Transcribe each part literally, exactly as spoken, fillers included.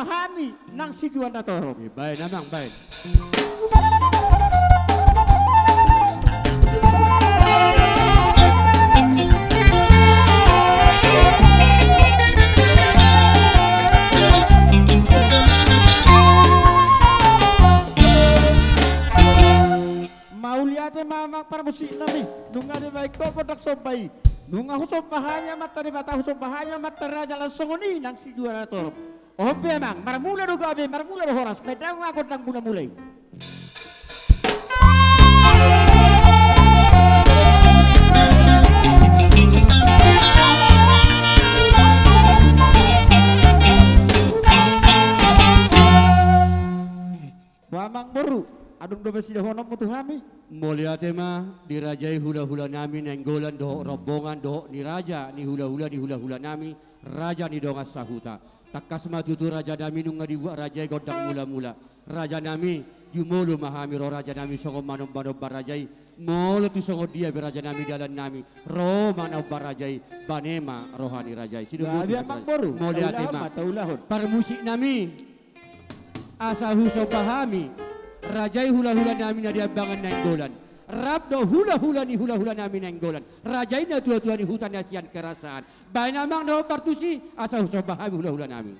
hami nang situa na torop. Baen amang, baen. Mauliate ma amang parmusik nami. Nunga dibaen ho gondang somba i. Nunga husomba hami Amanta Debata, husomba hami amanta raja, laos songon i nang situa na torop. On pe amang, marmula do gabe, marmula do horas, baen damang ma gondang mula-mula i. Ho amang boru, adong do pasidahononmu tu hami? Mauliate ma dirajai hula-hula nami Nainggolan dohot rombongan dohot ni raja ni hula-hula ni hula-hula nami, raja ni dongan sahuta. Tangkas ma tutu raja nami nunga dibuat raja i gondang mula-mula. Raja nami, jumolo ma hami ro raja nami songon manomba-nomba raja i. Molo tung songon dia pe raja nami dalan nami, ro ma manomba raja i, bane ma roha ni raja i. Sidung. Gabe amang boru. Mauliate ma. Taulahon ma, taulahon. Parmusik nami, asa husomba hami raja i hula-hula nami na di Ambangan Nainggolan, rap dohot hula-hula ni hula-hula nami Nainggolan, raja i natua-tua ni huta na sian Kerasan. Baen amang na hombar tusi, asa husomba hami hula-hula nami.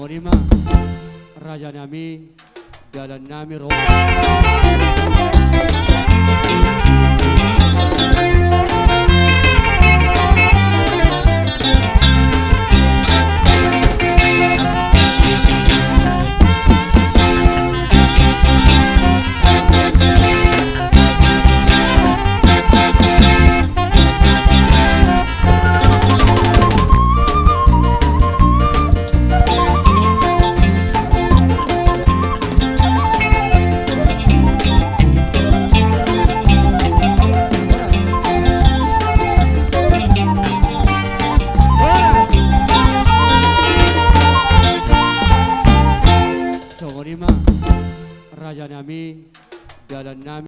Songon i ma, raja nami, dalan nami ro. Songon i ma, raja nami, dalan nami.